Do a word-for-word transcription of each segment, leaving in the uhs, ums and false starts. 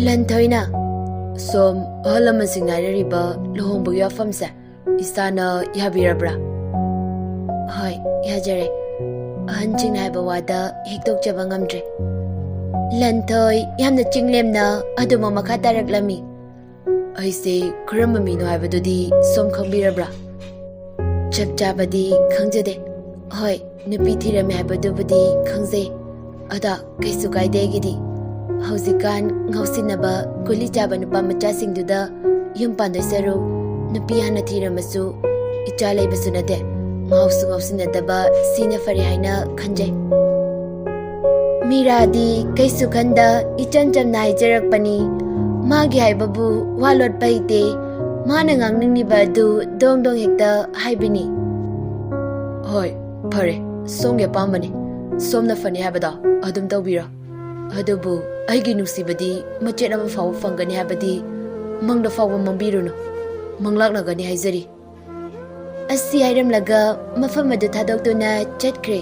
ꯂꯟꯊꯣꯏꯅ, "ꯁꯣꯝ ꯑꯍꯜ ꯂꯃꯟꯁꯤꯡ ꯉꯥꯏꯅꯔꯤꯕ ꯂꯨꯍꯣꯡꯕꯒꯤ ꯋꯥꯐꯝꯁꯦ ꯏꯁꯥꯅ ꯌꯥꯕꯤꯔꯕ꯭ꯔꯥ?" "ꯍꯣꯏ, ꯌꯥꯖꯔꯦ꯫ ꯑꯍꯟꯁꯤꯡꯅ ꯍꯥꯏꯕ ꯋꯥꯗ ꯍꯤꯛꯇꯣꯛꯆꯕ ꯉꯝꯗ꯭ꯔꯦ꯫" ꯂꯟꯊꯣꯏ ꯌꯥꯝꯅ ꯆꯤꯡꯂꯦꯝꯅ ꯑꯗꯨꯃꯛ ꯃꯈꯥ ꯇꯥꯔꯛꯂꯝꯃꯤ꯫ "ꯑꯩꯁꯦ ꯀꯔꯝꯕ ꯃꯤꯅꯣ ꯍꯥꯏꯕꯗꯨꯗꯤ ꯁꯣꯝ ꯈꯪꯕꯤꯔꯕ꯭ꯔꯥ?" "ꯆꯞ ꯆꯥꯕꯗꯤ ꯈꯪꯖꯗꯦ꯫ ꯍꯣꯏ, ꯅꯨꯄꯤ ꯊꯤꯔꯝꯃꯦ ꯍꯥꯏꯕꯗꯨꯕꯨꯗꯤ ꯈꯪꯖꯩ꯫ ꯑꯗ ꯀꯩꯁꯨ ꯀꯥꯏꯗꯦ ꯑꯩꯒꯤꯗꯤ꯫ ꯍꯧꯖꯤꯛꯀꯥꯟ ꯉꯥꯎꯁꯤꯟꯅꯕ ꯒꯨꯂꯤ ꯆꯥꯕ ꯅꯨꯄꯥ ꯃꯆꯥꯁꯤꯡꯗꯨꯗ ꯌꯨꯝ ꯄꯥꯟꯗꯣꯏ ꯁꯔꯨꯛ ꯅꯨꯄꯤ ꯍꯥꯟꯅ ꯊꯤꯔꯝꯃꯁꯨ ꯏꯆꯥ ꯂꯩꯕꯁꯨ ꯅꯠꯇꯦ, ꯉꯥꯎꯁꯨ ꯉꯥꯎꯁꯤꯟꯅꯗꯕ ꯁꯤꯅ ꯐꯔꯦ ꯍꯥꯏꯅ ꯈꯟꯖꯩ꯫" ꯃꯤꯔꯥꯗꯤ ꯀꯩꯁꯨ ꯈꯟꯗ ꯏꯆꯝ ꯆꯝꯅ ꯍꯥꯏꯖꯔꯛꯄꯅꯤ꯫ ꯃꯥꯒꯤ ꯍꯥꯏꯕꯕꯨ ꯋꯥ ꯂꯣꯠꯄ ꯍꯩꯇꯦ꯫ ꯃꯥꯅ ꯉꯥꯡꯅꯤꯡꯂꯤꯕ ꯑꯗꯨ ꯗꯣꯡ ꯗꯣꯡ ꯍꯦꯛꯇ ꯍꯥꯏꯕꯤꯅꯤ꯫ "ꯍꯣꯏ, ꯐꯔꯦ, ꯁꯣꯝꯒꯤ ꯑꯄꯥꯝꯕꯅꯤ꯫ ꯁꯣꯝꯅ ꯐꯅꯤ ꯍꯥꯏꯕꯗꯣ ꯑꯗꯨꯝ ꯇꯧꯕꯤꯔꯣ꯫ ꯑꯗꯨꯕꯨ ꯑꯩꯒꯤ ꯅꯨꯡꯁꯤꯕꯗꯤ ꯃꯆꯦꯠ ꯑꯃ ꯐꯥꯎꯕ ꯐꯪꯒꯅꯤ ꯍꯥꯏꯕꯗꯤ ꯃꯪꯗ ꯐꯥꯎꯕ ꯃꯪꯕꯤꯔꯨꯅꯨ꯫ ꯃꯪꯂꯥꯛꯅꯒꯅꯤ ꯍꯥꯏꯖꯔꯤ꯫" ꯑꯁꯤ ꯍꯥꯏꯔꯝꯂꯒ ꯃꯐꯝ ꯑꯗꯨ ꯊꯥꯗꯣꯛꯇꯨꯅ ꯆꯠꯈ꯭ꯔꯦ꯫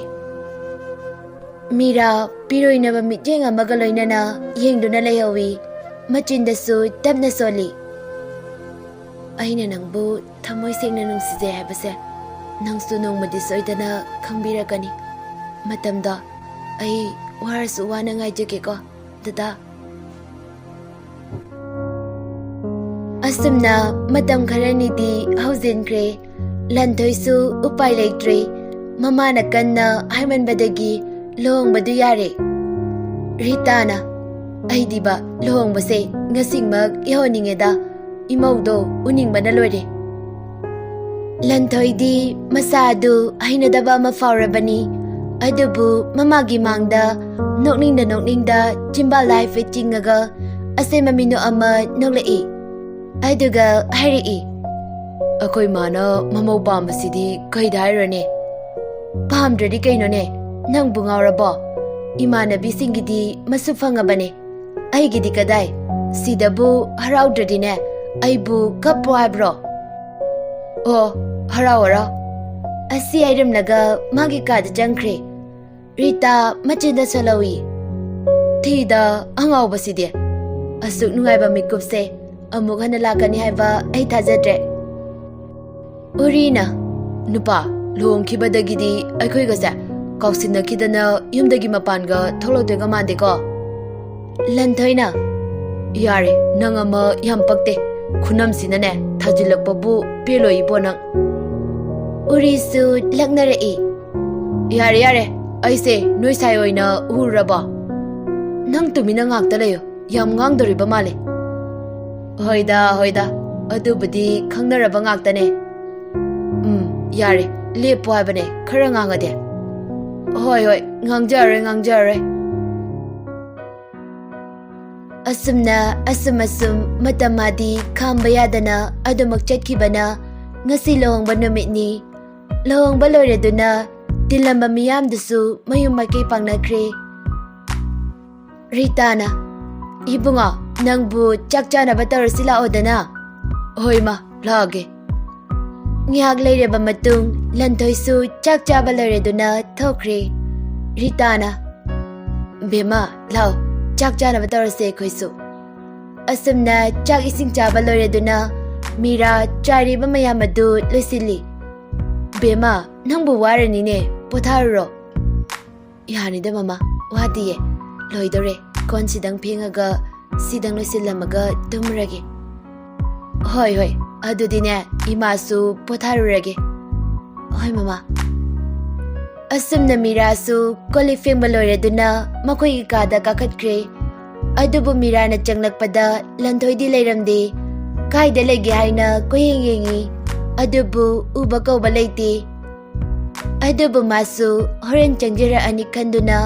ꯃꯤꯔꯥ ꯄꯤꯔꯣꯏꯅꯕ ꯃꯤꯠꯌꯦꯡ ꯑꯃꯒ ꯂꯣꯏꯅꯅ ꯌꯦꯡꯗꯨꯅ ꯂꯩꯍꯧꯏ꯫ ꯃꯆꯤꯟꯗꯁꯨ ꯇꯞꯅ ꯁꯣꯜꯂꯤ꯫ "ꯑꯩꯅ ꯅꯪꯕꯨ ꯊꯃꯣꯏ ꯁꯦꯡꯅ ꯅꯨꯡꯁꯤꯖꯩ ꯍꯥꯏꯕꯁꯦ ꯅꯪꯁꯨ ꯅꯣꯡꯃꯗꯤ ꯁꯣꯏꯗꯅ ꯈꯪꯕꯤꯔꯛꯀꯅꯤ꯫ ꯃꯇꯝꯗꯣ ꯑꯩ ꯋꯥꯔꯁꯨ ꯋꯥꯅ ꯉꯥꯏꯖꯒꯦꯀꯣ, ꯗꯗꯥ꯫" ꯑꯁꯨꯝꯅ ꯃꯇꯝ ꯈꯔꯅꯤꯗꯤ ꯍꯧꯖꯤꯟꯈ꯭ꯔꯦ꯫ ꯂꯟꯊꯣꯏꯁꯨ ꯎꯄꯥꯏ ꯂꯩꯇ꯭ꯔꯦ꯫ ꯃꯃꯥꯅ ꯀꯟꯅ ꯍꯥꯏꯃꯟꯕꯗꯒꯤ ꯂꯨꯍꯣꯡꯕꯗꯨ ꯌꯥꯔꯦ꯫ ꯔꯤꯇꯥꯅ, "ꯑꯩꯗꯤꯕ ꯂꯨꯍꯣꯡꯕꯁꯦ ꯉꯁꯤꯃꯛ ꯌꯧꯍꯟꯅꯤꯡꯉꯦꯗ꯫ ꯏꯃꯧꯗꯣ ꯎꯅꯤꯡꯕꯅ ꯂꯣꯏꯔꯦ꯫" ꯂꯟꯊꯣꯏꯗꯤ ꯃꯁꯥ ꯑꯗꯨ ꯍꯩꯅꯗꯕ ꯑꯃ ꯐꯥꯎꯔꯕꯅꯤ꯫ ꯑꯗꯨꯕꯨ ꯃꯃꯥꯒꯤ ꯃꯥꯡꯗ ꯅꯣꯛꯅꯤꯡꯗ ꯅꯣꯛꯅꯤꯡꯗ ꯆꯤꯝꯕꯥꯜꯗ ꯍꯥꯏꯐꯦꯠ ꯆꯤꯡꯉꯒ ꯑꯁꯦꯝꯕ ꯃꯤꯅꯣꯛ ꯑꯃ ꯅꯣꯛꯂꯛꯏ꯫ ꯑꯗꯨꯒ ꯍꯥꯏꯔꯛꯏ, "ꯑꯩꯈꯣꯏ ꯃꯥꯅ ꯃꯃꯧ ꯄꯥꯝꯕꯁꯤꯗꯤ ꯀꯩꯗ ꯍꯥꯏꯔꯨꯔꯅꯤ? ꯄꯥꯝꯗ꯭ꯔꯗꯤ ꯀꯩꯅꯣꯅꯦ? ꯅꯪꯕꯨ ꯉꯥꯎꯔꯕꯣ? ꯏꯃꯥꯟꯅꯕꯤꯁꯤꯡꯒꯤꯗꯤ ꯃꯁꯨ ꯐꯪꯉꯕꯅꯦ꯫ ꯑꯩꯒꯤꯗꯤ ꯀꯗꯥꯏ? ꯁꯤꯗꯕꯨ ꯍꯔꯥꯎꯗ꯭ꯔꯗꯤꯅꯦ, ꯑꯩꯕꯨ ꯀꯞꯄꯣ ꯍꯥꯏꯕ꯭ꯔꯣ?" "ꯑꯣ, ꯍꯔꯥꯎ ꯍꯔꯥꯎ꯫" ꯑꯁꯤ ꯍꯥꯏꯔꯝꯂꯒ ꯃꯥꯒꯤ ꯀꯥꯗ ꯆꯪꯈ꯭ꯔꯦ꯫ ꯔꯤꯇꯥ ꯃꯆꯤꯟꯗ ꯁꯣꯜꯍꯧꯏ, "ꯊꯤꯗ ꯑꯉꯥꯎꯕꯁꯤꯗꯤ꯫ ꯑꯁꯨꯛ ꯅꯨꯡꯉꯥꯏꯕ ꯃꯤꯀꯨꯞꯁꯦ ꯑꯃꯨꯛ ꯍꯟꯅ ꯂꯥꯛꯀꯅꯤ ꯍꯥꯏꯕ ꯑꯩ ꯊꯥꯖꯗ꯭ꯔꯦ꯫ ꯎꯔꯤꯅ, ꯅꯨꯄꯥ, ꯂꯨꯍꯣꯡꯈꯤꯕꯗꯒꯤꯗꯤ ꯑꯩꯈꯣꯏꯒꯁꯦ ꯀꯥꯎꯁꯤꯟꯅꯈꯤꯗꯅ ꯌꯨꯝꯗꯒꯤ ꯃꯄꯥꯟꯒ ꯊꯣꯛꯂꯛꯇꯣꯏꯒ ꯃꯥꯟꯗꯦꯀꯣ꯫ ꯂꯟꯊꯣꯏꯅ, ꯌꯥꯔꯦ, ꯅꯪ ꯑꯃ ꯌꯥꯝ ꯄꯛꯇꯦ꯫ ꯈꯨꯅꯝꯁꯤꯅꯅꯦ ꯊꯥꯖꯤꯜꯂꯛꯄꯕꯨ ꯄꯦꯜꯂꯣꯏ ꯏꯕꯣ ꯅꯪ꯫ ꯎꯔꯤꯁꯨ ꯂꯛꯅꯔꯛꯏ꯫ ꯌꯥꯔꯦ, ꯌꯥꯔꯦ, ꯑꯩꯁꯦ ꯅꯣꯏ ꯁꯥꯏ ꯑꯣꯏꯅ ꯎꯔꯨꯔꯕꯣ? ꯅꯪ ꯇꯨꯃꯤꯟꯅ ꯉꯥꯛꯇ ꯂꯩꯌꯨ, ꯌꯥꯝ ꯉꯥꯡꯗꯣꯔꯤꯕ ꯃꯥꯜꯂꯦ꯫ ꯍꯣꯏꯗ, ꯍꯣꯏꯗ, ꯑꯗꯨꯕꯨꯗꯤ ꯈꯪꯅꯔꯕ ꯉꯥꯛꯇꯅꯦ꯫ ꯎꯝ, ꯌꯥꯔꯦ, ꯂꯦꯞꯄꯣ ꯍꯥꯏꯕꯅꯦ, ꯈꯔ ꯉꯥꯡꯉꯗꯤ꯫ ꯍꯣꯏ, ꯍꯣꯏ, ꯉꯥꯡꯖꯔꯔꯣꯏ, ꯉꯥꯡꯖꯔꯔꯣꯏ꯫ ꯑꯁꯨꯝꯅ ꯑꯁꯨꯝ ꯑꯁꯨꯝ ꯃꯇꯝ ꯃꯥꯗꯤ ꯈꯥꯝꯕ ꯌꯥꯗꯅ ꯑꯗꯨꯃꯛ ꯆꯠꯈꯤꯕꯅ ꯉꯁꯤ ꯂꯨꯍꯣꯡꯕ ꯅꯨꯃꯤꯠꯅꯤ꯫ ꯂꯨꯍꯣꯡꯕ ꯂꯣꯏꯔꯗꯨꯅ ꯇꯤꯜꯂꯝꯕ ꯃꯤꯌꯥꯝꯗꯨꯁꯨ ꯃꯌꯨꯝ ꯃꯥꯏꯀꯩ ꯄꯥꯡꯅꯈ꯭ꯔꯦ꯫ ꯔꯤꯇꯥꯅ, "ꯏꯕꯨꯡꯉꯣ, ꯅꯪꯕꯨ ꯆꯥꯛ ꯆꯥꯅꯕ ꯇꯧꯔꯁꯤ ꯂꯥꯛꯑꯣꯗꯅ꯫" "ꯍꯣꯏ ꯃꯥ, ꯂꯥꯛꯑꯒꯦ꯫" ꯉꯥꯏꯍꯥꯛ ꯂꯩꯔꯕ ꯃꯇꯨꯡ ꯂꯟꯊꯣꯏꯁꯨ ꯆꯥꯛ ꯆꯥꯕ ꯂꯣꯏꯔꯗꯨꯅ ꯊꯣꯛꯈ꯭ꯔꯦ꯫ ꯔꯤꯇꯥꯅ, "ꯕꯦꯝꯃ, ꯂꯥꯛꯑꯣ, ꯆꯥꯛ ꯆꯥꯅꯕ ꯇꯧꯔꯁꯦ ꯑꯩꯈꯣꯏꯁꯨ꯫" ꯑꯁꯨꯝꯅ ꯆꯥꯛ ꯏꯁꯤꯡ ꯆꯥꯕ ꯂꯣꯏꯔꯗꯨꯅ ꯃꯤꯔꯥ ꯆꯥꯔꯤꯕ ꯃꯌꯥꯝ ꯑꯗꯨ ꯂꯣꯏꯁꯤꯜꯂꯤ꯫ "ꯕꯦꯝꯃ, ꯅꯪꯕꯨ ꯋꯥꯔꯅꯤꯅꯦ, ꯄꯣꯊꯥꯔꯨꯔꯣ꯫" "ꯌꯥꯅꯤꯗ ꯃꯃꯥ, ꯋꯥꯗꯤꯌꯦ꯫ ꯂꯣꯏꯗꯧꯔꯦ, ꯀꯣꯟ ꯁꯤꯗꯪ ꯐꯦꯡꯉꯒ ꯁꯤꯗꯪ ꯂꯣꯏꯁꯤꯜꯂꯝꯃꯒ ꯇꯨꯝꯃꯨꯔꯒꯦ꯫" "ꯍꯣꯏ, ꯍꯣꯏ, ꯑꯗꯨꯗꯤꯅꯦ, ꯏꯃꯥꯁꯨ ꯄꯣꯊꯥꯔꯨꯔꯒꯦ꯫" "ꯍꯣꯏ ꯃꯃꯥ꯫" ꯑꯁꯨꯝꯅ ꯃꯤꯔꯥꯁꯨ ꯀꯣꯜ ꯂꯤꯛ ꯐꯦꯡꯕ ꯂꯣꯏꯔꯗꯨꯅ ꯃꯈꯣꯏꯒꯤ ꯀꯥꯗ ꯀꯥꯈꯠꯈ꯭ꯔꯦ꯫ ꯑꯗꯨꯕꯨ ꯃꯤꯔꯥꯅ ꯆꯪꯂꯛꯄꯗ ꯂꯟꯊꯣꯏꯗꯤ ꯂꯩꯔꯝꯗꯦ꯫ ꯀꯥꯏꯗ ꯂꯩꯒꯦ ꯍꯥꯏꯅ ꯀꯣꯏꯌꯦꯡ ꯌꯦꯡꯉꯤ, ꯑꯗꯨꯕꯨ ꯎꯕ ꯀꯧꯕ ꯂꯩꯇꯦ꯫ ꯑꯗꯨꯕꯨ ꯃꯥꯁꯨ ꯍꯣꯔꯦꯟ ꯆꯪꯖꯔꯛꯑꯅꯤ ꯈꯟꯗꯨꯅ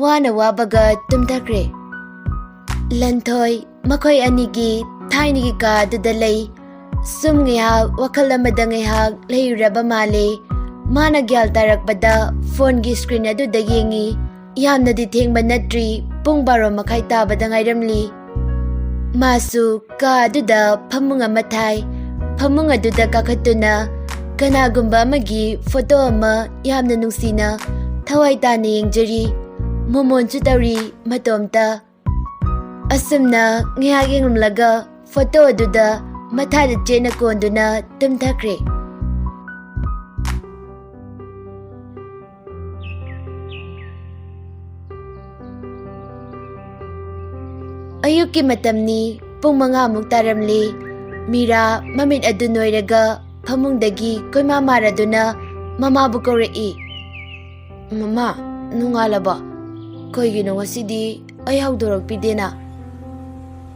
ꯋꯥꯅ ꯋꯥꯕꯒ ꯇꯨꯝꯊꯈ꯭ꯔꯦ꯫ ꯂꯟꯊꯣꯏ ꯃꯈꯣꯏ ꯑꯅꯤꯒꯤ ꯊꯥꯏꯅꯒꯤ ꯀꯥ ꯑꯗꯨꯗ ꯂꯩ꯫ ꯁꯨꯝ ꯉꯥꯏꯍꯥꯛ ꯋꯥꯈꯜ ꯑꯃꯗ ꯉꯥꯏꯍꯥꯛ ꯂꯩꯔꯨꯔꯕ ꯃꯥꯜꯂꯦ꯫ ꯃꯥꯅ ꯒ꯭ꯌꯥꯟ ꯇꯥꯔꯛꯄꯗ ꯐꯣꯟꯒꯤ ꯁ꯭ꯀ꯭ꯔꯤꯟ ꯑꯗꯨꯗ ꯌꯦꯡꯉꯤ꯫ ꯌꯥꯝꯅꯗꯤ ꯊꯦꯡꯕ ꯅꯠꯇ꯭ꯔꯤ, ꯄꯨꯡ ꯕꯥꯔꯣ ꯃꯈꯥꯏ ꯇꯥꯕꯗ ꯉꯥꯏꯔꯝꯂꯤ꯫ ꯃꯥꯁꯨ ꯀꯥ ꯑꯗꯨꯗ ꯐꯃꯨꯡ ꯑꯃ ꯊꯥꯏ꯫ ꯐꯃꯨꯡ ꯑꯗꯨꯗ ꯀꯥꯈꯠꯇꯨꯅ ꯀꯅꯥꯒꯨꯝꯕ ꯑꯃꯒꯤ ꯐꯣꯇꯣ ꯑꯃ ꯌꯥꯝꯅ ꯅꯨꯡꯁꯤꯅ ꯊꯋꯥꯏ ꯇꯥꯅ ꯌꯦꯡꯖꯔꯤ꯫ ꯃꯣꯃꯣꯟꯁꯨ ꯇꯧꯔꯤ ꯃꯇꯣꯝꯇ꯫ ꯑꯁꯨꯝꯅ ꯉꯥꯏꯍꯥꯛ ꯌꯦꯡꯂꯝꯂꯒ ꯐꯣꯇꯣ ꯑꯗꯨꯗ ꯃꯊꯥꯗ ꯆꯦꯠꯅ ꯀꯣꯟꯗꯨꯅ ꯇꯨꯝꯊꯈ꯭ꯔꯦ꯫ ꯑꯌꯨꯛꯀꯤ ꯃꯇꯝꯅꯤ, ꯄꯨꯡ ꯃꯉꯥꯃꯨꯛ ꯇꯥꯔꯝꯂꯤ꯫ ꯃꯤꯔꯥ ꯃꯃꯤꯠ ꯑꯗꯨ ꯅꯣꯏꯔꯒ ꯐꯃꯨꯡꯗꯒꯤ ꯀꯣꯏꯃꯥ ꯃꯥꯔꯗꯨꯅ ꯃꯃꯥꯕꯨ ꯀꯧꯔꯛꯏ꯫ "ꯃꯃꯥ, ꯅꯣꯡꯉꯥꯜꯂꯕꯣ? ꯀꯩꯒꯤꯅꯣ ꯉꯁꯤꯗꯤ ꯑꯩ ꯍꯧꯗꯣꯔꯛꯄꯤꯗꯦꯅ?"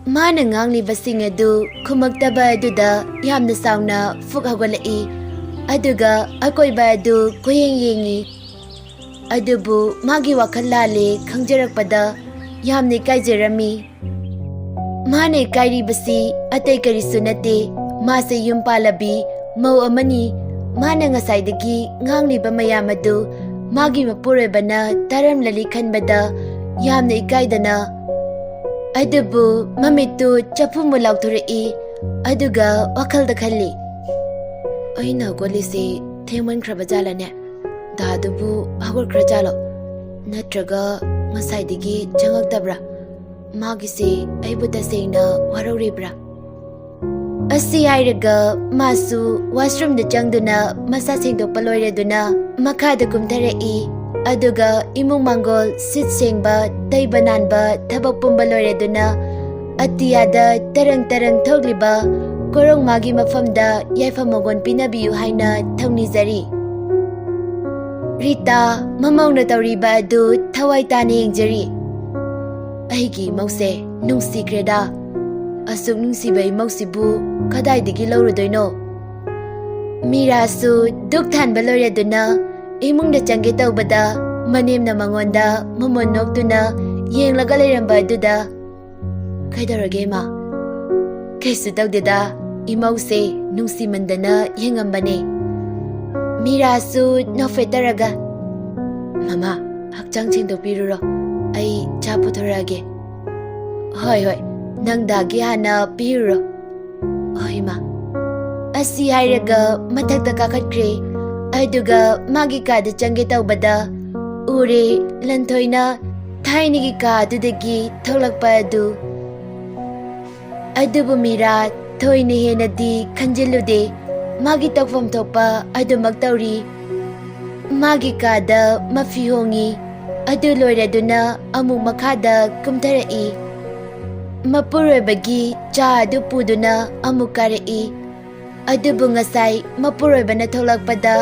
ꯃꯥꯅ ꯉꯥꯡꯂꯤꯕꯁꯤꯡ ꯑꯗꯨ ꯈꯨꯝꯃꯛꯇꯕ ꯑꯗꯨꯗ ꯌꯥꯝꯅ ꯆꯥꯎꯅ ꯐꯨꯛ ꯍꯧꯒꯠꯂꯛꯏ꯫ ꯑꯗꯨꯒ ꯑꯀꯣꯏꯕ ꯑꯗꯨ ꯀꯣꯏꯌꯦꯡ ꯌꯦꯡꯉꯤ꯫ ꯑꯗꯨꯕꯨ ꯃꯥꯒꯤ ꯋꯥꯈꯜ ꯂꯥꯜꯂꯦ ꯈꯪꯖꯔꯛꯄꯗ ꯌꯥꯝꯅ ꯏꯀꯥꯏꯖꯔꯝꯃꯤ꯫ ꯃꯥꯅ ꯏꯀꯥꯏꯔꯤꯕꯁꯤ ꯑꯇꯩ ꯀꯔꯤꯁꯨ ꯅꯠꯇꯦ, ꯃꯥꯁꯦ ꯌꯨꯝ ꯄꯥꯜꯂꯕꯤ ꯃꯧ ꯑꯃꯅꯤ꯫ ꯃꯥꯅ ꯉꯁꯥꯏꯗꯒꯤ ꯉꯥꯡꯂꯤꯕ ꯃꯌꯥꯝ ꯑꯗꯨ ꯃꯥꯒꯤ ꯃꯄꯨꯔꯣꯏꯕꯅ ꯇꯥꯔꯝꯂꯅꯤ ꯈꯟꯕꯗ ꯌꯥꯝꯅ ꯏꯀꯥꯏꯗꯅ꯫ ꯑꯗꯨꯕꯨ ꯃꯃꯤꯠꯇꯨ ꯆꯐꯨ ꯃꯨꯛ ꯂꯥꯎꯊꯣꯔꯛꯏ꯫ ꯑꯗꯨꯒ ꯋꯥꯈꯜꯗ ꯈꯜꯂꯤ, "ꯑꯩꯅ ꯍꯧꯒꯠꯂꯤꯁꯤ ꯊꯦꯡꯃꯟꯈ꯭ꯔꯕ ꯖꯥꯠꯂꯅꯦ? ꯗꯥꯗꯨꯕꯨ ꯍꯧꯒꯠꯈ꯭ꯔ ꯖꯥꯠꯂꯣ? ꯅꯠꯇ꯭ꯔꯒ ꯉꯁꯥꯏꯗꯒꯤ ꯆꯪꯉꯛꯇꯕ꯭ꯔꯥ? ꯃꯥꯒꯤꯁꯦ ꯑꯩꯕꯨ ꯇꯁꯦꯡꯅ ꯋꯥꯔꯧꯔꯤꯕ꯭ꯔꯥ?" ꯑꯁꯤ ꯍꯥꯏꯔꯒ ꯃꯥꯁꯨ ꯋꯥꯁꯔꯨꯝꯗ ꯆꯪꯗꯨꯅ ꯃꯁꯥ ꯁꯦꯡꯗꯣꯛꯄ ꯂꯣꯏꯔꯗꯨꯅ ꯃꯈꯥꯗ ꯀꯨꯝꯊꯔꯛꯏ꯫ ꯑꯗꯨꯒ ꯏꯃꯨꯡ ꯃꯥꯡꯒꯣꯜ ꯁꯤꯠ ꯁꯦꯡꯕ, ꯇꯩꯕ ꯅꯥꯟꯕ ꯊꯕꯛ ꯄꯨꯝꯕ ꯂꯣꯏꯔꯗꯨꯅ ꯑꯇꯤꯌꯥꯗ ꯇꯔꯪ ꯇꯔꯪ ꯊꯣꯛꯂꯤꯕ ꯀꯣꯔꯧꯃꯥꯒꯤ ꯃꯐꯝꯗ ꯌꯥꯏꯐ ꯃꯪꯒꯣꯜ ꯄꯤꯅꯕꯤꯌꯨ ꯍꯥꯏꯅ ꯊꯧꯅꯤꯖꯔꯤ꯫ ꯔꯤꯇꯥ ꯃꯃꯧꯅ ꯇꯧꯔꯤꯕ ꯑꯗꯨ ꯊꯋꯥꯏ ꯇꯥꯅ ꯌꯦꯡꯖꯔꯤ꯫ ꯑꯩꯒꯤ ꯏꯃꯧꯁꯦ ꯅꯨꯡꯁꯤꯈ꯭ꯔꯦꯗ꯫ ꯑꯁꯨꯛ ꯅꯨꯡꯁꯤꯕ ꯏꯃꯧꯁꯤꯕꯨ ꯀꯗꯥꯏꯗꯒꯤ ꯂꯧꯔꯨꯗꯣꯏꯅꯣ? ꯃꯤꯔꯥꯁꯨ ꯙꯨꯛ ꯊꯥꯟꯕ ꯂꯣꯏꯔꯗꯨꯅ ꯏꯃꯨꯡꯗ ꯆꯪꯒꯦ ꯇꯧꯕꯗ ꯃꯅꯦꯝꯅ ꯃꯉꯣꯟꯗ ꯃꯃꯣꯟ ꯅꯣꯛꯇꯨꯅ ꯌꯦꯡꯂꯒ ꯂꯩꯔꯝꯕ ꯑꯗꯨꯗ, "ꯀꯩꯗꯧꯔꯒꯦ, ꯏꯃꯥ?" "ꯀꯩꯁꯨ ꯇꯧꯗꯦꯗ, ꯏꯃꯧꯁꯦ ꯅꯨꯡꯁꯤꯃꯟꯗꯅ ꯌꯦꯡꯉꯝꯕꯅꯦ꯫" ꯃꯤꯔꯥꯁꯨ ꯅꯣꯛꯐꯦꯠꯇꯔꯒ, "ꯃꯃꯥ, ꯍꯛꯆꯥꯡ ꯁꯦꯡꯗꯣꯛꯄꯤꯔꯨꯔꯣ, ꯑꯩ ꯆꯥ ꯄꯨꯊꯣꯔꯛꯑꯒꯦ꯫" "ꯍꯣꯏ, ꯍꯣꯏ, ꯅꯪ ꯗꯥꯒꯤ ꯍꯥꯟꯅ ꯄꯤꯔꯨꯔꯣ꯫" "ꯍꯣꯏ, ꯏꯃꯥ꯫" ꯑꯁꯤ ꯍꯥꯏꯔꯒ ꯃꯊꯛꯇ ꯀꯥꯈꯠꯈ꯭ꯔꯦ꯫ ꯑꯗꯨꯒ ꯃꯥꯒꯤ ꯀꯥꯗ ꯆꯪꯒꯦ ꯇꯧꯕꯗ ꯎꯔꯦ, ꯂꯟꯊꯣꯏꯅ ꯊꯥꯏꯅꯒꯤ ꯀꯥ ꯑꯗꯨꯗꯒꯤ ꯊꯣꯛꯂꯛꯄ ꯑꯗꯨ꯫ ꯑꯗꯨꯕꯨ ꯃꯤꯔꯥ ꯊꯣꯏꯅ ꯍꯦꯟꯅꯗꯤ ꯈꯟꯖꯤꯜꯂꯨꯗꯦ꯫ ꯃꯥꯒꯤ ꯇꯧꯐꯝ ꯊꯣꯛꯄ ꯑꯗꯨꯃꯛ ꯇꯧꯔꯤ꯫ ꯃꯥꯒꯤ ꯀꯥꯗ ꯃꯐꯤ ꯍꯣꯡꯉꯤ꯫ ꯑꯗꯨ ꯂꯣꯏꯔꯗꯨꯅ ꯑꯃꯨꯛ ꯃꯈꯥꯗ ꯀꯨꯝꯊꯔꯛꯏ꯫ ꯃꯄꯨꯔꯣꯏꯕꯒꯤ ꯆꯥ ꯑꯗꯨ ꯄꯨꯗꯨꯅ ꯑꯃꯨꯛ ꯀꯥꯔꯛꯏ꯫ ꯑꯗꯨꯕꯨ ꯉꯁꯥꯏ ꯃꯄꯨꯔꯣꯏꯕꯅ ꯊꯣꯛꯂꯛꯄꯗ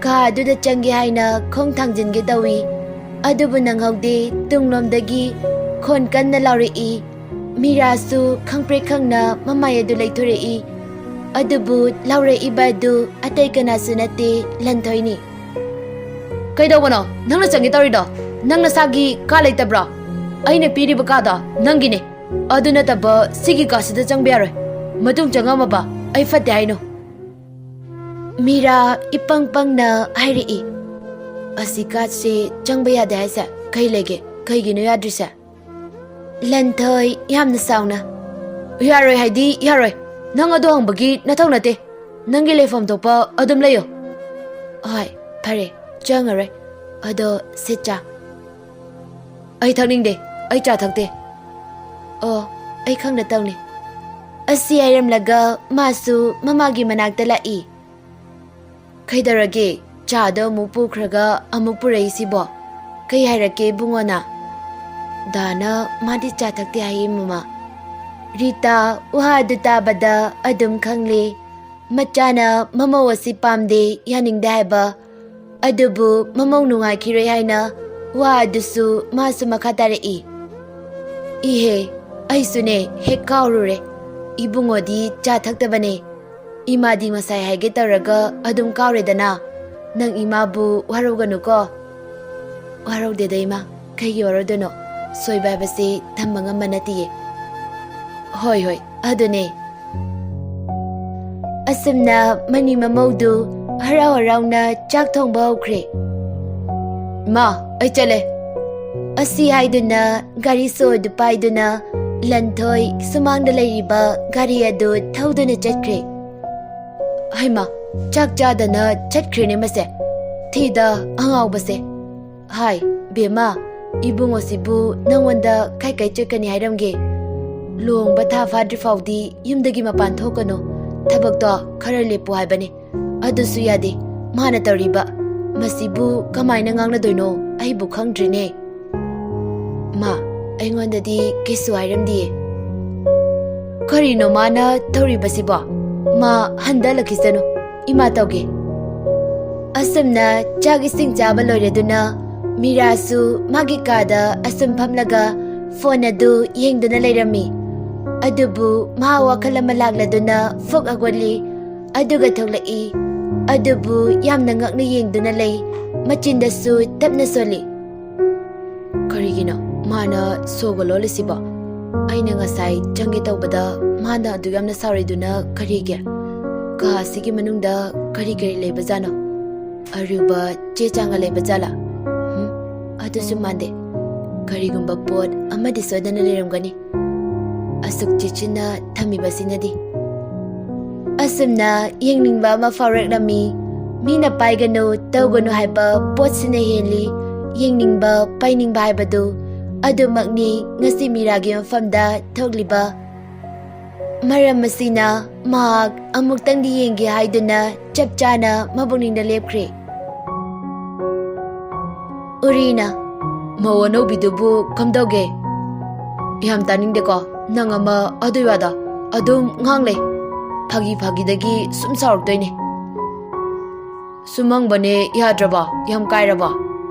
ꯀꯥ ꯑꯗꯨꯗ ꯆꯪꯒꯦ ꯍꯥꯏꯅ ꯈꯣꯡ ꯊꯥꯡꯖꯤꯟꯒꯦ ꯇꯧꯏ꯫ ꯑꯗꯨꯕꯨ ꯅꯪꯍꯧꯗꯦ, ꯇꯨꯡꯂꯣꯝꯗꯒꯤ ꯈꯣꯟ ꯀꯟꯅ ꯂꯥꯎꯔꯛꯏ꯫ ꯃꯤꯔꯥꯁꯨ ꯈꯪꯄ꯭ꯔꯦꯛ ꯈꯪꯅ ꯃꯃꯥꯏ ꯑꯗꯨ ꯂꯩꯊꯣꯔꯛꯏ꯫ ꯑꯗꯨꯕꯨ ꯂꯥꯎꯔꯛꯏꯕ ꯑꯗꯨ ꯑꯇꯩ ꯀꯅꯥꯁꯨ ꯅꯠꯇꯦ, ꯂꯟꯊꯣꯏꯅꯤ꯫ "ꯀꯩꯗꯧꯕꯅꯣ ꯅꯪꯅ ꯆꯪꯒꯦ ꯇꯧꯔꯤꯗꯣ? ꯅꯪ ꯅꯁꯥꯒꯤ ꯀꯥ ꯂꯩꯇꯕ꯭ꯔꯣ? ꯑꯩꯅ ꯄꯤꯔꯤꯕ ꯀꯥꯗꯣ ꯅꯪꯒꯤꯅꯦ꯫ ꯑꯗꯨ ꯅꯠꯇꯕ ꯁꯤꯒꯤ ꯀꯥꯁꯤꯗ ꯆꯪꯕ ꯌꯥꯔꯣꯏ꯫ ꯃꯇꯨꯡ ꯆꯪꯉꯝꯃꯕ ꯑꯩ ꯐꯠꯇꯦ ꯍꯥꯏꯅꯣ?" ꯃꯤꯔꯥ ꯏꯄꯪ ꯄꯪꯅ ꯍꯥꯏꯔꯛꯏ꯫ "ꯑꯁꯤ ꯀꯥꯁꯦ ꯆꯪꯕ ꯌꯥꯗꯦ ꯍꯥꯏꯁꯦ ꯀꯩ ꯂꯩꯒꯦ? ꯀꯩꯒꯤꯅꯣ ꯌꯥꯗ꯭ꯔꯤꯁꯦ?" ꯂꯟꯊꯣꯏ ꯌꯥꯝꯅ ꯁꯥꯎꯅ꯫ "ꯌꯥꯔꯣꯏ ꯍꯥꯏꯗꯤ ꯌꯥꯔꯣꯏ꯫ ꯅꯪ ꯑꯗꯨ ꯍꯪꯕꯒꯤ ꯅꯊꯧ ꯅꯠꯇꯦ꯫ ꯅꯪꯒꯤ ꯂꯩꯐꯝ ꯊꯣꯛꯄ ꯑꯗꯨꯝ ꯂꯩꯌꯣ꯫ ꯍꯣꯏ, ꯐꯔꯦ, ꯆꯪꯉꯔꯣꯏ꯫ ꯑꯗꯣ ꯁꯦ ꯆꯥ꯫" "ꯑꯩ ꯊꯛꯅꯤꯡꯗꯦ꯫ ꯑꯩ ꯆꯥ ꯊꯛꯇꯦ꯫" "ꯑꯣ, ꯑꯩ ꯈꯪꯅ ꯇꯧꯅꯤ꯫" ꯑꯁꯤ ꯍꯥꯏꯔꯝꯂꯒ ꯃꯥꯁꯨ ꯃꯃꯥꯒꯤ ꯃꯅꯥꯛꯇ ꯂꯥꯛꯏ꯫ "ꯀꯩꯗꯧꯔꯒꯦ? ꯆꯥꯗꯣ ꯑꯃꯨꯛ ꯄꯨꯈ꯭ꯔꯒ ꯑꯃꯨꯛ ꯄꯨꯔꯛꯏꯁꯤꯕꯣ? ꯀꯩ ꯍꯥꯏꯔꯛꯀꯦ ꯏꯕꯨꯡꯉꯣꯅ?" "ꯗꯥꯅ ꯃꯥꯗꯤ ꯆꯥ ꯊꯛꯇꯦ ꯍꯥꯏꯌꯦ ꯃꯃꯥ꯫" ꯔꯤꯇꯥ ꯋꯥ ꯑꯗꯨ ꯇꯥꯕꯗ ꯑꯗꯨꯝ ꯈꯪꯂꯦ꯫ ꯃꯆꯥꯅ ꯃꯃꯧ ꯑꯁꯤ ꯄꯥꯝꯗꯦ, ꯌꯥꯅꯤꯡꯗꯦ ꯍꯥꯏꯕ꯫ ꯑꯗꯨꯕꯨ ꯃꯃꯧ ꯅꯨꯡꯉꯥꯏꯈꯤꯔꯣꯏ ꯍꯥꯏꯅ ꯋꯥ ꯑꯗꯨꯁꯨ ꯃꯥꯁꯨ ꯃꯈꯥ ꯇꯥꯔꯛꯏ꯫ "ꯏꯍꯦ, ꯑꯩꯁꯨꯅꯦ ꯍꯦꯛ ꯀꯥꯎꯔꯨꯔꯦ꯫ ꯏꯕꯨꯡꯉꯣꯗꯤ ꯆꯥ ꯊꯛꯇꯕꯅꯦ꯫ ꯏꯃꯥꯗꯤ ꯉꯁꯥꯏ ꯍꯥꯏꯒꯦ ꯇꯧꯔꯒ ꯑꯗꯨꯝ ꯀꯥꯎꯔꯦꯗꯅ꯫ ꯅꯪ ꯏꯃꯥꯕꯨ ꯋꯥꯔꯧꯒꯅꯨꯀꯣ꯫" "ꯋꯥꯔꯧꯗꯦꯗ ꯏꯃꯥ, ꯀꯩꯒꯤ ꯋꯥꯔꯧꯗꯣꯏꯅꯣ? ꯁꯣꯏꯕ ꯍꯥꯏꯕꯁꯤ ꯇꯝꯕ ꯉꯝꯕ ꯅꯠꯇꯤꯌꯦ꯫" "ꯍꯣꯏ, ꯍꯣꯏ, ꯑꯗꯨꯅꯦ꯫" ꯑꯁꯨꯝꯅ ꯃꯅꯤ ꯃꯃꯧꯗꯨ ꯍꯔꯥꯎ ꯍꯔꯥꯎꯅ ꯆꯥꯛ ꯊꯣꯡꯕ ꯍꯧꯈ꯭ꯔꯦ꯫ "ꯏꯃꯥ, ꯑꯩ ꯆꯠꯂꯦ꯫" ꯑꯁꯤ ꯍꯥꯏꯗꯨꯅ ꯒꯥꯔꯤ ꯁꯣ ꯑꯗꯨ ꯄꯥꯏꯗꯨꯅ ꯂꯟꯊꯣꯏ ꯁꯨꯃꯥꯡꯗ ꯂꯩꯔꯤꯕ ꯒꯥꯔꯤ ꯑꯗꯨ ꯊꯧꯗꯨꯅ ꯆꯠꯈ꯭ꯔꯦ꯫ "ꯍꯩꯃꯥ, ꯆꯥꯛ ꯆꯥꯗꯅ ꯆꯠꯈ꯭ꯔꯦꯅꯦ ꯃꯁꯦ꯫ ꯊꯤꯗ ꯑꯉꯥꯎꯕꯁꯦ꯫ ꯍꯥꯏ, ꯕꯦꯝꯃ, "ꯏꯕꯨꯡꯉꯣꯁꯤꯕꯨ ꯅꯪꯉꯣꯟꯗ ꯀꯥꯏ ꯀꯥꯏ ꯆꯠꯀꯅꯤ ꯍꯥꯏꯔꯝꯒꯦ? ꯂꯨꯍꯣꯡꯕ ꯊꯥ ꯐꯥꯗ꯭ꯔꯤ ꯐꯥꯎꯗꯤ ꯌꯨꯝꯗꯒꯤ ꯃꯄꯥꯟ ꯊꯣꯛꯀꯅꯨ, ꯊꯕꯛꯇꯣ ꯈꯔ ꯂꯦꯞꯄꯨ ꯍꯥꯏꯕꯅꯤ꯫ ꯑꯗꯨꯁꯨ ꯌꯥꯗꯦ꯫ ꯃꯥꯅ ꯇꯧꯔꯤꯕ ꯃꯁꯤꯕꯨ ꯀꯃꯥꯏꯅ ꯉꯥꯡꯅꯗꯣꯏꯅꯣ ꯑꯩꯕꯨ ꯈꯪꯗ꯭ꯔꯤꯅꯦ꯫" "ꯃꯥ ꯑꯩꯉꯣꯟꯗꯗꯤ ꯀꯩꯁꯨ ꯍꯥꯏꯔꯝꯗꯤꯌꯦ꯫" "ꯀꯔꯤꯅꯣ ꯃꯥꯅ ꯇꯧꯔꯤꯕꯁꯤꯕꯣ? ꯃꯥ ꯍꯟꯗ ꯍꯜꯂꯛꯈꯤꯁꯅꯨ, ꯏꯃꯥ ꯇꯧꯒꯦ꯫" ꯑꯁꯨꯝꯅ ꯆꯥꯛ ꯏꯁꯤꯡ ꯆꯥꯕ ꯂꯣꯏꯔꯗꯨꯅ ꯃꯤꯔꯥꯁꯨ ꯃꯥꯒꯤ ꯀꯥꯗ ꯑꯁꯨꯝ ꯐꯝꯂꯒ ꯐꯣꯟ ꯑꯗꯨ ꯌꯦꯡꯗꯨꯅ ꯂꯩꯔꯝꯃꯤ꯫ ꯑꯗꯨꯕꯨ ꯃꯍꯥꯛ ꯋꯥꯈꯜ ꯑꯃ ꯂꯥꯛꯂꯗꯨꯅ ꯐꯨꯛ ꯍꯧꯒꯠꯂꯤ꯫ ꯑꯗꯨꯒ ꯊꯣꯛꯂꯛꯏ꯫ ꯑꯗꯨꯕꯨ ꯌꯥꯝꯅ ꯉꯛꯅ ꯌꯦꯡꯗꯨꯅ ꯂꯩ꯫ ꯃꯆꯤꯟꯗꯁꯨ ꯇꯞꯅ ꯁꯣꯜꯂꯤ꯫ "ꯀꯔꯤꯒꯤꯅꯣ ꯃꯥꯅ ꯁꯣꯒ ꯂꯣꯜꯂꯤꯁꯤꯕꯣ? ꯑꯩꯅ ꯉꯁꯥꯏ ꯆꯪꯒꯦ ꯇꯧꯕꯗ ꯃꯥꯅ ꯑꯗꯨ ꯌꯥꯝꯅ ꯁꯥꯎꯔꯤꯗꯨꯅ ꯀꯔꯤꯒꯤ? ꯀꯥ ꯑꯁꯤꯒꯤ ꯃꯅꯨꯡꯗ ꯀꯔꯤ ꯀꯔꯤ ꯂꯩꯕꯖꯥꯠꯅꯣ? ꯑꯔꯨꯕ ꯆꯦ ꯆꯥꯡꯒ ꯂꯩꯕ ꯖꯥꯠꯂꯥ? ꯍꯨꯝ, ꯑꯗꯨꯁꯨ ꯃꯥꯟꯗꯦ꯫ ꯀꯔꯤꯒꯨꯝꯕ ꯄꯣꯠ ꯑꯃꯗꯤ ꯁꯣꯏꯗꯅ ꯂꯩꯔꯝꯒꯅꯤ꯫ ꯑꯁꯨꯛ ꯆꯦꯛꯁꯤꯟꯅ ꯊꯝꯃꯤꯕꯁꯤꯅꯗꯤ꯫" ꯑꯁꯨꯝꯅ ꯌꯦꯡꯅꯤꯡꯕ ꯑꯃ ꯐꯥꯎꯔꯛꯂꯝꯃꯤ꯫ ꯃꯤꯅ ꯄꯥꯏꯒꯅꯨ, ꯇꯧꯒꯅꯨ ꯍꯥꯏꯕ ꯄꯣꯠꯁꯤꯅ ꯍꯦꯜꯂꯤ ꯌꯦꯡꯅꯤꯡꯕ, ꯄꯥꯏꯅꯤꯡꯕ ꯍꯥꯏꯕꯗꯨ꯫ ꯑꯗꯨꯃꯛꯅꯤ ꯉꯁꯤ ꯃꯤꯔꯥꯒꯤ ꯃꯐꯝꯗ ꯊꯣꯛꯂꯤꯕ꯫ ꯃꯔꯝ ꯑꯁꯤꯅ ꯃꯍꯥꯛ ꯑꯃꯨꯛꯇꯪꯗꯤ ꯌꯦꯡꯒꯦ ꯍꯥꯏꯗꯨꯅ ꯆꯞ ꯆꯥꯅ ꯃꯕꯨꯛꯅꯤꯡꯗ ꯂꯦꯞꯈ꯭ꯔꯦ꯫ ꯎꯔꯤꯅ, "ꯃꯧ ꯑꯅꯧꯕꯤꯗꯨꯕꯨ ꯀꯝꯗꯧꯒꯦ?" "ꯌꯥꯝ ꯇꯥꯅꯤꯡꯗꯦꯀꯣ, ꯅꯪ ꯑꯃ ꯑꯗꯨꯏ ꯋꯥꯗ ꯑꯗꯨꯝ ꯉꯥꯡ ꯂꯩ꯫ ꯐꯥꯒꯤ ꯐꯥꯒꯤꯗꯒꯤ ꯁꯨꯝ ꯁꯥꯎꯔꯛꯇꯣꯏꯅꯦ꯫ ꯁꯨꯝ ꯍꯪꯕꯅꯦ, ꯌꯥꯗ꯭ꯔꯕ? ꯌꯥꯝ ꯀꯥꯏꯔꯕ?"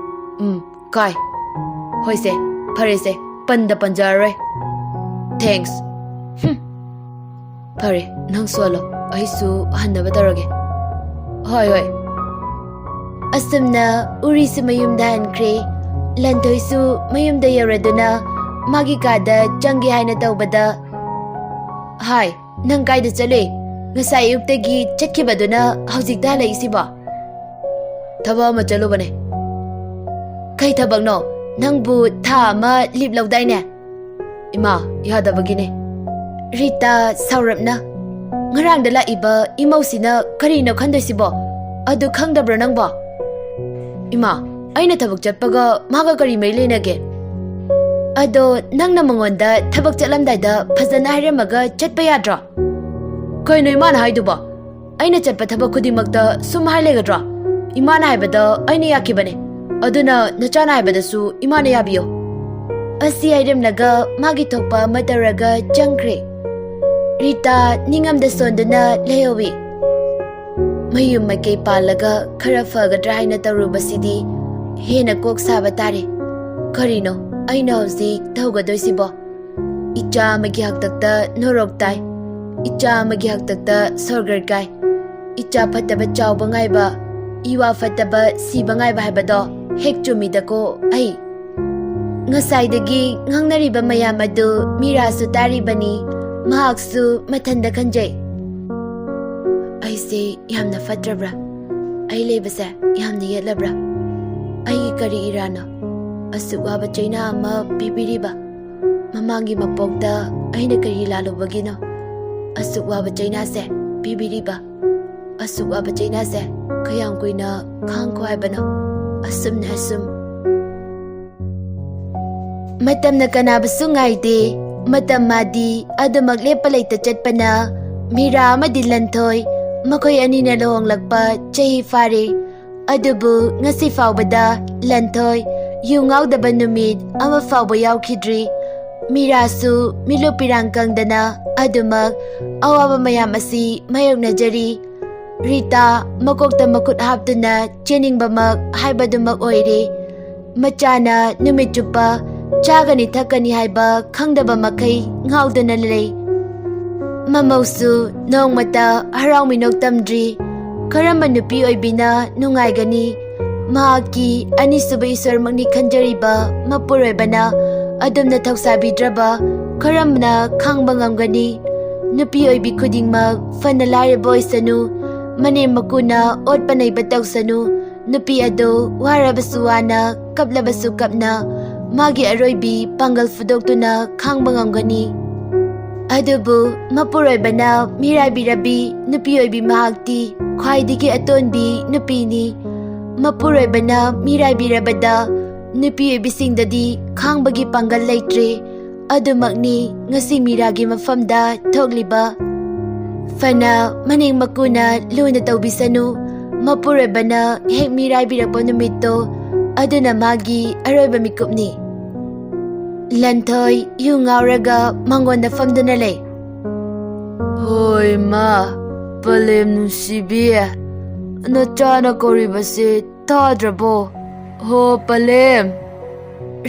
"ꯎꯝ, ꯀꯥꯏ꯫ ꯍꯣꯏꯁꯦ, ꯐꯔꯦꯁꯦ, ꯄꯟꯗ ꯄꯟꯖꯔꯔꯣꯏ꯫ Thanks꯫ ꯍꯨꯝ꯫ ꯐꯔꯦ, ꯅꯪ ꯁꯣꯜꯂꯣ, ꯑꯩꯁꯨ ꯍꯟꯅꯕ ꯇꯧꯔꯒꯦ꯫" "ꯍꯣꯏ, ꯍꯣꯏ꯫" ꯑꯁꯨꯝꯅ ꯎꯔꯤꯁꯨ ꯃꯌꯨꯝꯗ ꯍꯟꯈ꯭ꯔꯦ꯫ ꯂꯟꯊꯣꯏꯁꯨ ꯃꯌꯨꯝꯗ ꯌꯧꯔꯗꯨꯅ ꯃꯥꯒꯤ ꯀꯥꯗ ꯆꯪꯒꯦ ꯍꯥꯏꯅ ꯇꯧꯕꯗ, "ꯍꯥꯏ, ꯅꯪ ꯀꯥꯏꯗ ꯆꯠꯂꯨꯏ? ꯉꯁꯥꯏ ꯑꯌꯨꯛꯇꯒꯤ ꯆꯠꯈꯤꯕꯗꯨꯅ ꯍꯧꯖꯤꯛꯇ ꯍꯜꯂꯛꯏꯁꯤꯕꯣ?" "ꯊꯕꯛ ꯑꯃ ꯆꯠꯂꯨꯕꯅꯦ꯫" "ꯀꯩ ꯊꯕꯛꯅꯣ? ꯅꯪꯕꯨ ꯊꯥ ꯑꯃ ꯂꯤꯞ ꯂꯧꯗꯥꯏꯅꯦ?" "ꯏꯃꯥ, ꯌꯥꯗꯕꯒꯤꯅꯦ꯫" ꯔꯤꯇꯥ ꯁꯥꯎꯔꯞꯅ, "ꯉꯔꯥꯡꯗ ꯂꯥꯛꯏꯕ ꯏꯃꯧꯁꯤꯅ ꯀꯔꯤꯅꯣ ꯈꯟꯗꯣꯏꯁꯤꯕꯣ? ꯑꯗꯨ ꯈꯪꯗꯕ꯭ꯔꯣ ꯅꯪꯕꯣ?" "ꯏꯃꯥ, ꯑꯩꯅ ꯊꯕꯛ ꯆꯠꯄꯒ ꯃꯥꯒ ꯀꯔꯤ ꯃꯔꯤ ꯂꯩꯅꯒꯦ? ꯑꯗꯣ ꯅꯪꯅ ꯃꯉꯣꯟꯗ ꯊꯕꯛ ꯆꯠꯂꯝꯗꯥꯏꯗ ꯐꯖꯅ ꯍꯥꯏꯔꯝꯃꯒ ꯆꯠꯄ ꯌꯥꯗ꯭ꯔꯣ? ꯀꯩꯅꯣ ꯏꯃꯥꯅ ꯍꯥꯏꯗꯨꯕꯣ? ꯑꯩꯅ ꯆꯠꯄ ꯊꯕꯛ ꯈꯨꯗꯤꯡꯃꯛꯇ ꯁꯨꯝ ꯍꯥꯏ ꯂꯩꯒꯗ꯭ꯔꯣ? ꯏꯃꯥꯅ ꯍꯥꯏꯕꯗ ꯑꯩꯅ ꯌꯥꯈꯤꯕꯅꯦ꯫ ꯑꯗꯨꯅ ꯅꯆꯥꯅ ꯍꯥꯏꯕꯗꯁꯨ ꯏꯃꯥꯅ ꯌꯥꯕꯤꯌꯣ꯫ ꯑꯁꯤ ꯍꯥꯏꯔꯝꯂꯒ ꯃꯥꯒꯤ ꯊꯣꯛꯄ ꯑꯃ ꯇꯧꯔꯒ ꯆꯪꯈ꯭ꯔꯦ꯫ ꯔꯤꯇꯥ ꯅꯤꯡꯉꯝꯗ ꯁꯣꯟꯗꯨꯅ ꯂꯩꯍꯧꯏ꯫ ꯃꯌꯨꯝ ꯃꯀꯩ ꯄꯥꯜꯂꯒ ꯈꯔ ꯐꯒꯗ꯭ꯔꯥ ꯍꯥꯏꯅ ꯇꯧꯔꯨꯕꯁꯤꯗꯤ ꯍꯦꯟꯅ ꯀꯣꯛ ꯁꯥꯕ ꯇꯥꯔꯦ꯫ ꯀꯔꯤꯅꯣ ꯑꯩꯅ ꯍꯧꯖꯤꯛ ꯇꯧꯒꯗꯣꯏꯁꯤꯕꯣ? ꯏꯆꯥ ꯑꯃꯒꯤ ꯍꯥꯛꯇꯛꯇ ꯅꯣꯔꯣꯛ ꯇꯥꯏ, ꯏꯆꯥ ꯑꯃꯒꯤ ꯍꯥꯛꯇꯛꯇ ꯁꯣꯔꯒꯔ ꯀꯥꯏ꯫ ꯏꯆꯥ ꯐꯠꯇꯕ ꯆꯥꯎꯕ ꯉꯥꯏꯕ, ꯏꯋꯥ ꯐꯠꯇꯕ ꯁꯤꯕ ꯉꯥꯏꯕ ꯍꯥꯏꯕꯗꯣ ꯍꯦꯛ ꯆꯨꯝꯃꯤꯗꯀꯣ ꯑꯩ꯫ ꯉꯁꯥꯏꯗꯒꯤ ꯉꯥꯡꯅꯔꯤꯕ ꯃꯌꯥꯝ ꯑꯗꯨ ꯃꯤꯔꯥꯁꯨ ꯇꯥꯔꯤꯕꯅꯤ, ꯃꯍꯥꯛꯁꯨ ꯃꯊꯟꯗ ꯈꯟꯖꯩ꯫ ꯑꯩꯁꯦ ꯌꯥꯝꯅ ꯐꯠꯇ꯭ꯔꯕ꯭ꯔꯥ? ꯑꯩ ꯂꯩꯕꯁꯦ ꯌꯥꯝꯅ ꯌꯦꯠꯂꯕ꯭ꯔꯥ? ꯑꯩꯒꯤ ꯀꯔꯤ ꯏꯔꯥꯅꯣ? ꯑꯁꯨꯛ ꯋꯥꯕ ꯆꯩꯅꯥ ꯑꯃ ꯄꯤꯕꯤꯔꯤꯕ꯫ ꯃꯃꯥꯡꯒꯤ ꯃꯄꯣꯛꯇ ꯑꯩꯅ ꯀꯔꯤ ꯂꯥꯜꯂꯨꯕꯒꯤꯅꯣ ꯑꯁꯨꯛ ꯋꯥꯕ ꯆꯩꯅꯥꯁꯦ ꯄꯤꯕꯤꯔꯤꯕ? ꯑꯁꯨꯛ ꯋꯥꯕ ꯆꯩꯅꯥꯁꯦ ꯀꯌꯥꯝ ꯀꯨꯏꯅ ꯈꯥꯡꯈꯣ ꯍꯥꯏꯕꯅꯣ? ꯑꯁꯨꯝꯅ ꯑꯁꯨꯝ꯫ ꯃꯇꯝꯅ ꯀꯅꯥꯕꯨꯁꯨ ꯉꯥꯏꯗꯦ꯫ ꯃꯇꯝ ꯃꯥꯗꯤ ꯑꯗꯨꯃꯛ ꯂꯦꯞꯄ ꯂꯩꯇ ꯆꯠꯄꯅ ꯃꯤꯔꯥ ꯑꯃꯗꯤ ꯂꯟꯊꯣꯏ ꯃꯈꯣꯏ ꯑꯅꯤꯅ ꯂꯨꯍꯣꯡꯂꯛꯄ ꯆꯍꯤ ꯐꯥꯔꯦ꯫ ꯑꯗꯨꯕꯨ ꯉꯁꯤ ꯐꯥꯎꯕꯗ ꯂꯟꯊꯣꯏ ꯌꯨ ꯉꯥꯎꯗꯕ ꯅꯨꯃꯤꯠ ꯑꯃ ꯐꯥꯎꯕ ꯌꯥꯎꯈꯤꯗ꯭ꯔꯤ꯫ ꯃꯤꯔꯥꯁꯨ ꯃꯤꯂꯨꯞ ꯄꯤꯔꯥꯡ ꯀꯪꯗꯅ ꯑꯗꯨꯃꯛ ꯑꯋꯥꯕ ꯃꯌꯥꯝ ꯑꯁꯤ ꯃꯥꯌꯣꯛꯅꯖꯔꯤ꯫ ꯔꯤꯇꯥ ꯃꯀꯣꯛꯇ ꯃꯈꯨꯠ ꯍꯥꯞꯇꯨꯅ ꯆꯦꯟꯅꯤꯡꯕꯃꯛ ꯍꯥꯏꯕꯗꯨꯃꯛ ꯑꯣꯏꯔꯦ꯫ ꯃꯆꯥꯅ ꯅꯨꯃꯤꯠ ꯆꯨꯞꯄ ꯆꯥꯒꯅꯤ ꯊꯛꯀꯅꯤ ꯍꯥꯏꯕ ꯈꯪꯗꯕ ꯃꯈꯩ ꯉꯥꯎꯗꯨꯅ ꯂꯩ꯫ ꯃꯃꯧꯁꯨ ꯅꯣꯡꯃꯇ ꯍꯔꯥꯎ ꯃꯤꯅꯣꯛ ꯇꯝꯗ꯭ꯔꯤ꯫ ꯀꯔꯝꯕ ꯅꯨꯄꯤ ꯑꯣꯏꯕꯤꯅ ꯅꯨꯡꯉꯥꯏꯒꯅꯤ? ꯃꯍꯥꯛꯀꯤ ꯑꯅꯤꯁꯨꯕ ꯏꯁꯣꯔꯃꯛꯅꯤ ꯈꯟꯖꯔꯤꯕ ꯃꯄꯨꯔꯣꯏꯕꯅ ꯑꯗꯨꯝꯅ ꯊꯧꯁꯥꯕꯤꯗ꯭ꯔꯕ ꯀꯔꯝꯅ ꯈꯥꯡꯕ ꯉꯝꯒꯅꯤ? ꯅꯨꯄꯤ ꯑꯣꯏꯕꯤ ꯈꯨꯗꯤꯡꯃꯛ ꯐꯅ ꯂꯥꯏꯔꯕ ꯑꯣꯏꯁꯅꯨ, ꯃꯅꯦꯝ ꯃꯀꯨꯅ ꯑꯣꯠꯄ ꯅꯩꯕ ꯇꯧꯁꯅꯨ, ꯅꯨꯄꯤ ꯑꯗꯨ ꯋꯥꯔꯕꯁꯨ ꯋꯥꯅ, ꯀꯞꯂꯕꯁꯨ ꯀꯞꯅ, ꯃꯥꯒꯤ ꯑꯔꯣꯏꯕꯤ ꯄꯥꯡꯒꯜ ꯐꯨꯗꯣꯛꯇꯨꯅ ꯈꯥꯡꯕ ꯉꯝꯒꯅꯤ꯫ ꯑꯗꯨꯕꯨ ꯃꯄꯨꯔꯣꯏꯕꯅ ꯃꯤꯔꯥꯏꯕꯤꯔꯕꯤ ꯅꯨꯄꯤ ꯑꯣꯏꯕꯤ ꯃꯍꯥꯛꯇꯤ ꯈ꯭ꯋꯥꯏꯗꯒꯤ ꯑꯇꯣꯟꯕꯤ ꯅꯨꯄꯤꯅꯤ꯫ ꯃꯄꯨꯔꯣꯏꯕꯅ ꯃꯤꯔꯥꯏꯕꯤꯔꯕꯗ ꯅꯨꯄꯤ ꯑꯣꯏꯕꯤꯁꯤꯡꯗꯗꯤ ꯈꯥꯡꯕꯒꯤ ꯄꯥꯡꯒꯜ ꯂꯩꯇ꯭ꯔꯦ꯫ ꯑꯗꯨꯃꯛꯅꯤ ꯉꯁꯤ ꯃꯤꯔꯥꯒꯤ ꯃꯐꯝꯗ ꯊꯣꯛꯂꯤꯕ꯫ ꯐꯅ ꯃꯅꯦꯝ ꯃꯀꯨꯅ ꯂꯨꯅ ꯇꯧꯕꯤꯁꯅꯨ, ꯃꯄꯨꯔꯣꯏꯕꯅ ꯍꯦꯛ ꯃꯤꯔꯥꯏꯕꯤꯔꯛꯄ ꯅꯨꯃꯤꯠꯇꯣ, ꯑꯗꯨꯅ ꯃꯥꯒꯤ ꯑꯔꯣꯏꯕ ꯃꯤꯀꯨꯞꯅꯤ꯫ ꯂꯟꯊꯣꯏ ꯌꯨ ꯉꯥꯎꯔꯒ ꯃꯉꯣꯟꯗ ꯐꯝꯗꯨꯅ ꯂꯩ꯫ ꯍꯣꯏ ꯃꯥ, ꯄꯂꯦꯝ ꯅꯨꯡꯁꯤꯕꯤ, ꯅꯆꯥꯅ ꯀꯧꯔꯤꯕꯁꯦ ꯇꯥꯗ꯭ꯔꯕꯣ? ꯍꯣ ꯄꯂꯦꯝ꯫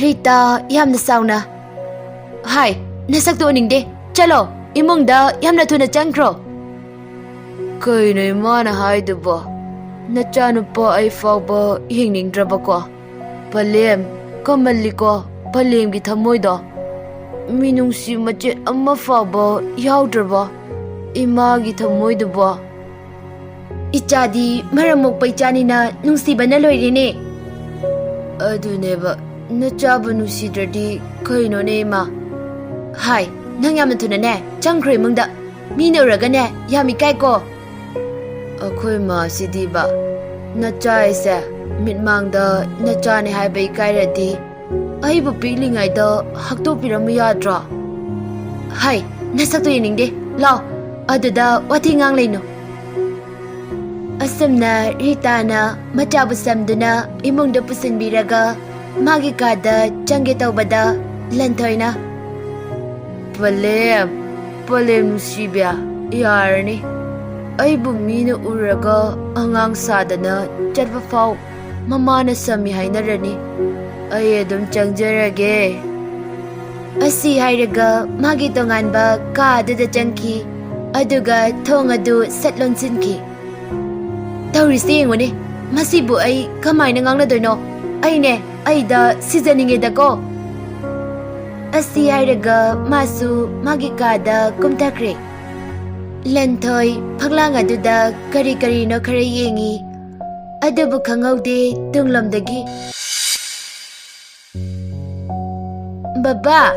ꯔꯤꯇꯥ ꯌꯥꯝꯅ ꯁꯥꯎꯅ, ꯍꯥꯏ, ꯅꯁꯛꯇꯨ ꯎꯅꯤꯡꯗꯦ, ꯆꯠꯂꯣ, ꯏꯃꯨꯡꯗ ꯌꯥꯝꯅ ꯊꯨꯅ ꯆꯪꯈ꯭ꯔꯣ꯫ ꯀꯩꯅꯣ ꯏꯃꯥꯅ ꯍꯥꯏꯗꯨꯕꯣ? ꯅꯆꯥꯅꯨꯄꯥ ꯑꯩ ꯐꯥꯎꯕ ꯌꯦꯡꯅꯤꯡꯗ꯭ꯔꯕꯀꯣ? ꯄꯂꯦꯝ, ꯀꯃꯜꯂꯤꯀꯣ ꯄꯂꯦꯝꯒꯤ ꯊꯃꯣꯏꯗꯣ? ꯃꯤꯅꯨꯡꯁꯤ ꯃꯆꯦꯠ ꯑꯃ ꯐꯥꯎꯕ ꯌꯥꯎꯗ꯭ꯔꯕꯣ ꯏꯃꯥꯒꯤ ꯊꯃꯣꯏꯗꯨꯕꯣ? ꯏꯆꯥꯗꯤ ꯃꯔꯝ ꯃꯣꯛꯄ ꯏꯆꯥꯅꯤꯅ ꯅꯨꯡꯁꯤꯕꯅ ꯂꯣꯏꯔꯦꯅꯦ꯫ ꯑꯗꯨꯅꯦꯕ, ꯅꯆꯥꯕꯨ ꯅꯨꯡꯁꯤꯗ꯭ꯔꯗꯤ ꯀꯩꯅꯣꯅꯦ ꯏꯃꯥ? ꯍꯥꯏ, ꯅꯪ ꯌꯥꯝꯅ ꯊꯨꯅꯅꯦ ꯆꯪꯈ꯭ꯔꯣ ꯏꯃꯨꯡꯗ꯫ ꯃꯤꯅ ꯎꯔꯒꯅꯦ ꯌꯥꯝ ꯏꯀꯥꯏꯀꯣ꯫ ꯑꯩꯈꯣꯏ ꯃꯥꯁꯤꯗꯤꯕ, ꯅꯆꯥ ꯍꯥꯏꯁꯦ ꯃꯤꯠꯃꯥꯡꯗ ꯅꯆꯥꯅꯦ ꯍꯥꯏꯕ ꯏꯀꯥꯏꯔꯗꯤ ꯑꯩꯕꯨ ꯄꯤꯛꯂꯤꯉꯩꯗ ꯍꯛꯇꯣꯛꯄꯤꯔꯝꯃꯨ ꯌꯥꯗ꯭ꯔꯣ? ꯍꯥꯏ, ꯅꯁꯛꯇꯨ ꯌꯦꯡꯅꯤꯡꯗꯦ꯫ ꯂꯥꯎ, ꯑꯗꯨꯗ ꯋꯥꯊꯤ ꯉꯥꯡ ꯂꯩꯅꯨ꯫ ꯑꯁꯨꯝꯅ ꯔꯤꯇꯥꯅ ꯃꯆꯥꯕꯨ ꯁꯝꯗꯨꯅ ꯏꯃꯨꯡꯗ ꯄꯨꯁꯤꯟꯕꯤꯔꯒ ꯃꯥꯒꯤ ꯀꯥꯗ ꯆꯪꯒꯦ ꯇꯧꯕꯗ ꯂꯟꯊꯣꯏꯅ, ꯄꯂꯦꯝ, ꯄꯂꯦꯝ ꯅꯨꯡꯁꯤꯕꯤ, ꯌꯥꯔꯅꯤ꯫ ꯑꯩꯕꯨ ꯃꯤꯅ ꯎꯔꯒ ꯑꯉꯥꯡ ꯁꯥꯗꯅ ꯆꯠꯄ ꯐꯥꯎ ꯃꯃꯥꯅ ꯁꯝꯃꯤ ꯍꯥꯏꯅꯔꯅꯤ꯫ ꯑꯩ ꯑꯗꯨꯝ ꯆꯪꯖꯔꯒꯦ꯫ ꯑꯁꯤ ꯍꯥꯏꯔꯒ ꯃꯥꯒꯤ ꯇꯣꯉꯥꯟꯕ ꯀꯥ ꯑꯗꯨꯗ ꯆꯪꯈꯤ, ꯑꯗꯨꯒ ꯊꯣꯡ ꯑꯗꯨ ꯁꯠ ꯂꯣꯟꯁꯤꯟꯈꯤ꯫ ꯇꯧꯔꯤꯁꯦ ꯌꯦꯡꯉꯨꯅꯦ, ꯃꯁꯤꯕꯨ ꯑꯩ ꯀꯃꯥꯏꯅ ꯉꯥꯡꯅꯗꯣꯏꯅꯣ? ꯑꯩꯅꯦ, ꯑꯩꯗ ꯁꯤꯖꯅꯤꯡꯉꯦꯗꯀꯣ꯫ ꯑꯁꯤ ꯍꯥꯏꯔꯒ ꯃꯥꯁꯨ ꯃꯥꯒꯤ ꯀꯥꯗ ꯀꯨꯝꯊꯈ꯭ꯔꯦ꯫ ꯂꯟꯊꯣꯏ ꯐꯛꯂꯥꯡ ꯑꯗꯨꯗ ꯀꯔꯤ ꯀꯔꯤꯅꯣ ꯈꯔ ꯌꯦꯡꯉꯤ, ꯑꯗꯨꯕꯨ ꯈꯪꯍꯧꯗꯦ ꯇꯨꯡꯂꯣꯝꯗꯒꯤ꯫ ꯕꯕꯥ!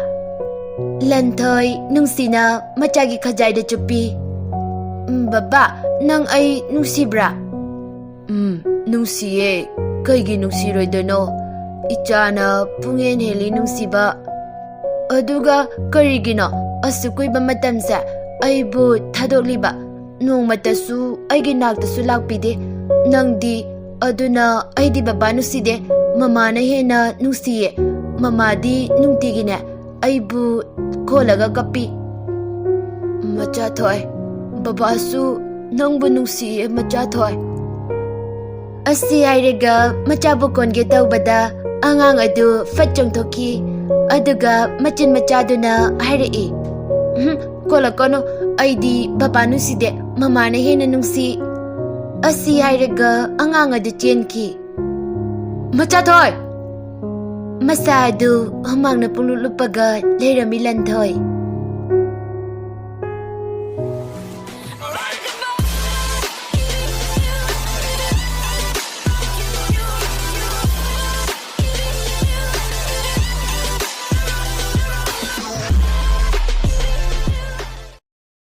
ꯂꯟꯊꯣꯏ ꯅꯨꯡꯁꯤꯅ ꯃꯆꯥꯒꯤ ꯈꯖꯥꯏꯗ ꯆꯨꯞꯄꯤ꯫ "ꯎꯝ, ꯕꯕꯥ, ꯅꯪ ꯑꯩ ꯅꯨꯡꯁꯤꯕ꯭ꯔꯥ?" "ꯎꯝ, "ꯅꯨꯡꯁꯤꯌꯦ, ꯀꯩꯒꯤ ꯅꯨꯡꯁꯤꯔꯣꯏꯗꯣꯏꯅꯣ? ꯏꯆꯥꯅ ꯄꯨꯡꯍꯦꯟ ꯍꯦꯜꯂꯤ ꯅꯨꯡꯁꯤꯕ꯫ ꯑꯗꯨꯒ ꯀꯔꯤꯒꯤꯅꯣ ꯑꯁꯨꯛ ꯀꯨꯏꯕ ꯃꯇꯝꯁꯦ ꯑꯩꯕꯨ ꯊꯥꯗꯣꯛꯂꯤꯕ? ꯅꯣꯡꯃꯇꯁꯨ ꯑꯩꯒꯤ ꯅꯥꯛꯇꯁꯨ ꯂꯥꯛꯄꯤꯗꯦ ꯅꯪꯗꯤ꯫ ꯑꯗꯨꯅ ꯑꯩꯗꯤ ꯕꯕꯥ ꯅꯨꯡꯁꯤꯗꯦ, ꯃꯃꯥꯅ ꯍꯦꯟꯅ ꯅꯨꯡꯁꯤꯌꯦ꯫ ꯃꯃꯥꯗꯤ ꯅꯨꯡꯇꯤꯒꯤꯅꯦ ꯑꯩꯕꯨ ꯀꯣꯜꯂꯒ ꯀꯞꯄꯤ꯫" "ꯃꯆꯥꯊꯣꯏ, ꯕꯕꯥꯁꯨ ꯅꯪꯕꯨ ꯅꯨꯡꯁꯤꯌꯦ ꯃꯆꯥꯊꯣꯏ꯫" ꯑꯁꯤ ꯍꯥꯏꯔꯒ ꯃꯆꯥꯕꯨ ꯀꯣꯟꯒꯦ ꯇꯧꯕꯗ ꯑꯉꯥꯡ ꯑꯗꯨ ꯐꯠ ꯆꯣꯡꯊꯣꯛꯈꯤ꯫ ꯑꯗꯨꯒ ꯃꯆꯤꯟ ꯃꯆꯥꯗꯨꯅ ꯍꯥꯏꯔꯛꯏ, "ꯎꯝ, ꯀꯣꯜꯂꯛꯀꯅꯨ, ꯑꯩꯗꯤ ꯕꯕꯥ ꯅꯨꯡꯁꯤꯗꯦ, ꯃꯃꯥꯅ ꯍꯦꯟꯅ ꯅꯨꯡꯁꯤ꯫" ꯑꯁꯤ ꯍꯥꯏꯔꯒ ꯑꯉꯥꯡ ꯑꯗꯨ ꯆꯦꯟꯈꯤ꯫ "ꯃꯆꯥꯊꯣꯏ!" ꯃꯁꯥ ꯑꯗꯨ ꯍꯨꯃꯥꯡꯅ ꯄꯨꯡꯂꯨꯞ ꯂꯨꯞꯄꯒ ꯂꯩꯔꯝꯃꯤ ꯂꯟꯊꯣꯏ꯫